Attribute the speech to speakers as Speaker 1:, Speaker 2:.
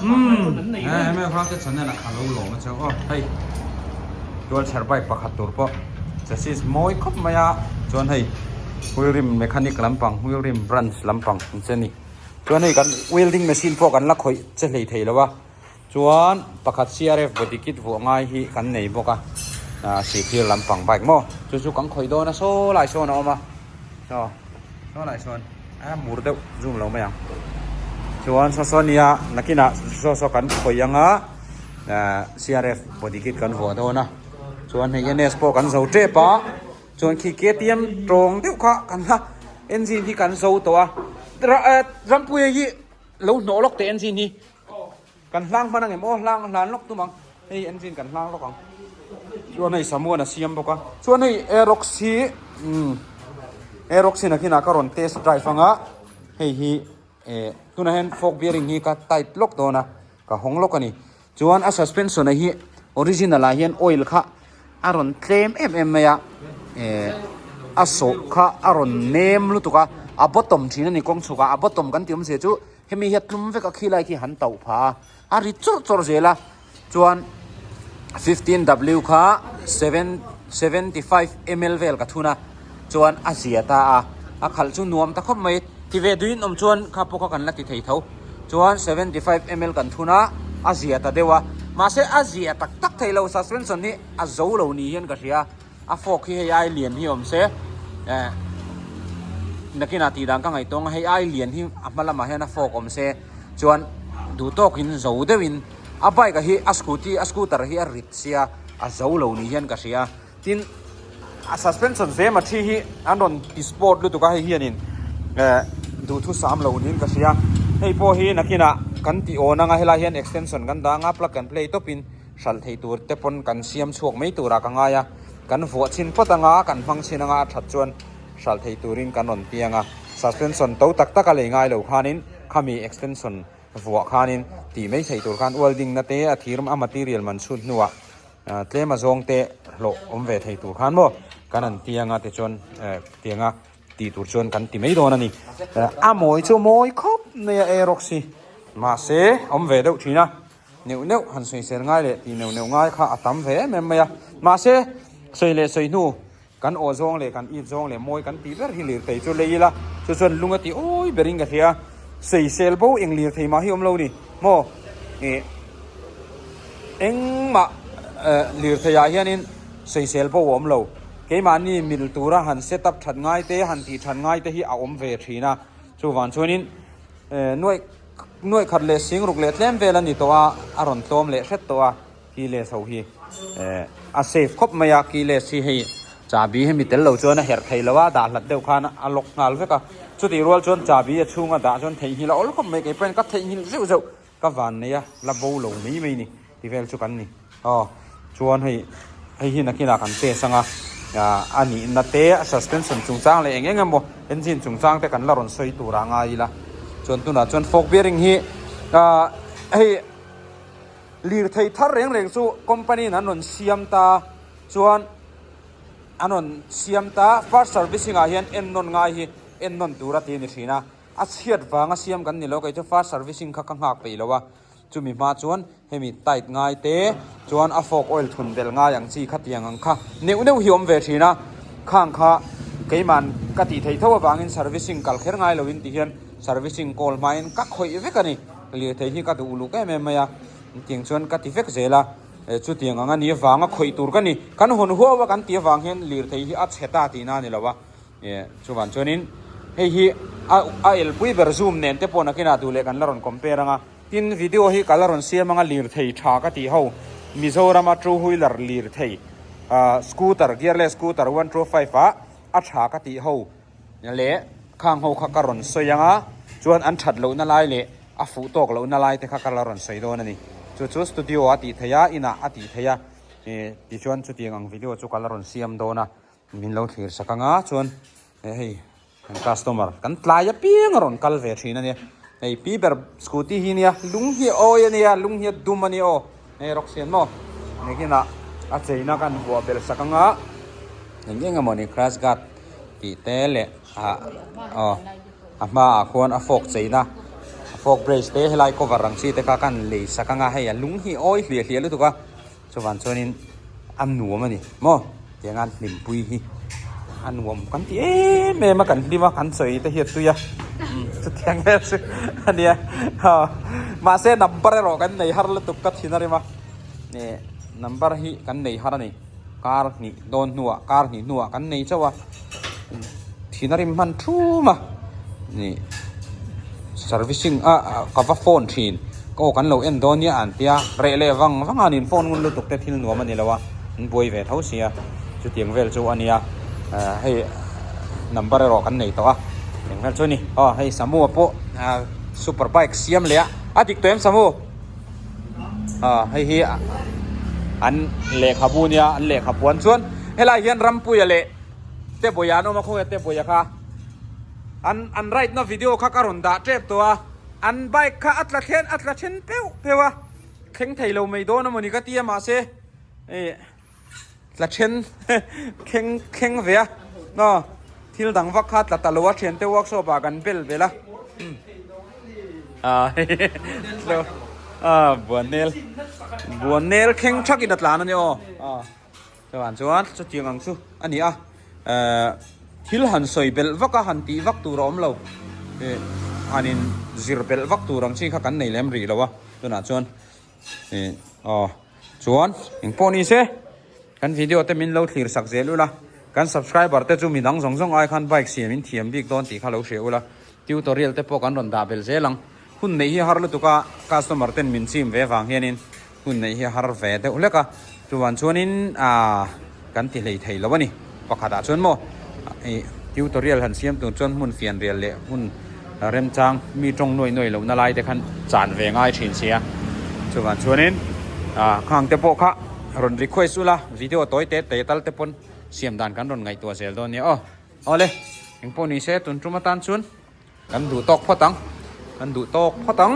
Speaker 1: Umm he Ralte channel ah ka lo lawm a cheu aw hei tual chher bike pakhat tur pawh chassis mawi khawp mai a chuan hei wheel rim mechanic lampang wheel rim branch lampang ang che ni chuan hei kan welding machine pawh kan la khawih che hlei thei lo a chuan pakhat CRF body kit vuah ngai hi kan nei bawk a ah sihphir lampang bike maw chu chu kan khawih dawn a saw lai sawn a awm a aw saw lai sawn. A mur deuh zoom lo mai ang. Chuan saw saw nia nakinah saw saw kan khawih anga CRF body kit kan vuah dawn a. Chuan hei NS pawh kan zo tep a. Chuan khi KTM tawng deuh kha kan la engine hi kan zo tawh a. Rampuia hi lo hnawh lawk teh engine hi. Kan hlang hman angem aw hlang hlan lawk tum ang. Hei engine kan hlang lawk ang. Chuan hei samuan a siam bawk a. Chuan hei Aerox hi umm Aerox hi nakinah ka rawn test drive anga hei hi eh tunah hian fork bearing hi ka tight lawk dawn a ka hawng lawk a ni. Chuan a suspension a hi original ah hian oil kha a rawn tlem em em mai a eh a sawh kha a rawn nem lutuk a a bottom thin a ni kawng chhuk ah a bottom kan tih awmzia chu Hemi hi a tlum vek a khilai khi han tauh phah a, a ri chawrh chawrh zel a, chuan 15W kha 7 75 ml vel ka thun a, chuan a zia ta a, a khalh chu nuam ta khawp mai, ti ve duin awm chuan kha pawh kha kan la ti thei tho, chuan 75 ml kan thun a, a zia ta deuh a, mahse a zia tak tak thei lo, suspension hi a zo lo ni hian ka hria. A fork hi hei ai lian hi awm se eh nakinah tih dan ka ngaihtuah ang a hei ai lian hi a hma lamah hian a fork awm se chuan duh tawkin zo deuhin a bike ah hi a scooty a scooter hi a rit sia a zo lo ni hian ka hria tin a suspension zem a thi hi an rawn ti sport lutuk a hei hianin eh duhthusam lo niin ka hria hei pawh hi nakinah kan tih awn anga helai hian extension kan dah anga plug and play tawpin. Hralh thei tur te pawn kan siam chhuak mai turah ka ngai a, kan vuah chhin phawt anga, kan hmang chhin anga a that chuan hralh thei turin kan rawn piang a. Suspension to tak tak a lei ngai lo khanin khami extension vuah khanin tih mai theih tur khan welding na te a thir a material man chhut hnuah tlem a zawng te hlawh awm ve thei tur khan maw kan han piang a tichuan tianga tih tur chuan kan ti mai dawn a ni. A mawi chu mawi khawp mai a Aerox hi mahse awm ve deuh thin a. Neuh neuh han sawisel ngai leh tih neuh neuh ngai kha a tam ve em em mai a. Mahse, sawi leh sawi hnu kan aw zawng leh kan it zawng leh mawi kan tih ber hi lirthei chu lei ila, chu chuan lung a ti awi berin ka hria. Sawisel bo eng lirthei mah hi awm lo ni maw? Ih engmah lirthei ah hianin sawisel bo a awm lo. Keimahni mil tura han set up that ngai te, han tih that ngai te hi a awm ve thin a. Chuvang chuanin nuaih. Nuaih khat leh sing ruk leh tlem vel a ni tawh a, a rawn tlawm leh hret tawh a, keyless ho hi eh a safe khawp mai a, keyless hi hei chahbi hemi tel lo chuan a herh thei lo a, dah hlat deuh khan a lock nghal vek a, chutih rual chuan chahbi a chhunga dah chuan theihnghilh a awl khawp mai, keipawhin ka theihnghilh zeuh zeuh ka van nei a, la bo lo mai mai ni ti vel chu kan ni aw chuan hei hei hi nakinah kan test anga a nihna te a suspension chungchang leh eng eng emaw engine chungchang te kan la rawn sawi tur ah ngai ila chuan tunah chuan fork bearing hi ah hei lirthei thar reng reng chu company in an rawn siam ta chuan an rawn siam ta first servicing ah hian en nawn ngai hi en nawn tur a ti a ni thin a a chhiat vanga siam kan ni lo kei chu first servicing kha ka nghak peih lo a. Chumi hma chuan hemi tight ngai te chuan a fork oil thun belh ngai ang chi khatiang ang kha neuh neuh hi awm ve thin a, khang kha keiman ka tih theih tho avangin servicing kal kher ngai loin ti hian servicing call hmain ka khawih vek a ni, lirthei hi ka duh uluk em em mai a, tiang chuan ka ti vek zel a, chutiang ang a ni avanga khawih tur ka ni, kan hawn huau a kan tih avang hian lirthei hi a chhe ta tihna a ni lo a. Chuvan chuanin hei hi a elpui ber zoom nen te pawh nakinah duh leh kan la rawn compare anga tin video hi ka la rawn siam anga lirthei tha ka tih ho Mizorama two wheeler lirthei scooter gearless scooter 125 ah a tha ka tih ho leh khang ho kha ka rawn sawi anga chuan an that lohna lai leh a fuh tawk lohna lai te kha ka la rawn sawi dawn a ni chu chu studio a tih theih a inah a tih theih a tichuan chutiang ang video chu ka la rawn siam dawn a. Min lo thlir sak anga chuan hei kan customer kan tlai apiang a rawn kal ve thin a nia hei pi ber scooty hi nia lung hi a awi a nia lung hi a dum a nia aw hei rawk sian maw nikinah a cheina kan vuah belh sak anga eng eng emaw ni crash guard tih te leh ah aw a hmaah khuan a fork cheina. Fork brace te helai cover ang chi te kha ka han lei sak anga hei a lung hi awi hliah hliah lutuk a chuvan chuanin a nuam a ni maw tianga an hlimpui hi a nuam kan ti em em a kan hlim a kan sawi te hi a tui a chutiang vel chu a nia mahse number erawh kan nei har lutuk ka thin a rem a ih number hi kan nei har a ni kar hnih dawn hnuah kar hnih hnuah kan nei chauh a thin a rim hman thum a ih servicing a ka va phone thin aw kan lo en dawn nia an tia reh leh vang vang a nin phone ngun lutuk te thil nuam a ni lo a an buai ve tho sia chutiang vel chu a nia ah hei number erawh kan nei tawh a eng vel chu a ni aw hei samu a pawh ah super bike siam leh a a dik tawh em samu. Ah hei hi an lehkhabu nia an lehkha puan chuan helai hian Rampuia leh Tebuaia an awm a khawnge Tebuaia kha an an ride na video kha ka rawn dah tep tawh a an bike kha a tla thlen a tla then peuh peuh a thleng thei lo mai dawn a mawni ka ti a mahse ih tla then thleng thleng ve a aw thil dang vak kha tla ta lo a thiante workshop ah kan bel bel a ah ah buannel buannel thleng thak in a tlan a ni aw ah chuan chuan chutiang ang chu a ni a eh thil han sawi belh vak a han tih vak tur a awm lo eh han in zir belh vak tur ang chi kha kan nei lem rih lo a tunah chuan ih aw. Chuan engpawh ni se kan video te min lo thlir sak zel ula, kan subscriber te chu midang zawng zawng ai khan bike siam in thiam bik dawn tih kha lo hria ula, tutorial te pawh kan rawn dah belh zel ang. Hun neih hi a har lutuk a, customer ten min chim ve vang hianin hun neih hi a har ve deuh hlek a, chuan chuanin aaa kan ti hlei thei lo a ni. Pakhatah chuan maw ih tutorial han siam tur chuan hmun fianrial leh hmun remchang mi tawng nuai nuai lohna lai te khan chan ve ngai thin sia. Chuvang chuanin ah khang te pawh kha rawn request ula video tawi te te tal te pawn siam dan kan rawn ngaihtuah zel dawn nia aw. Awle engpawh ni se tun tum atan chuan kan duh tawk phawt ang kan duh tawk phawt ang.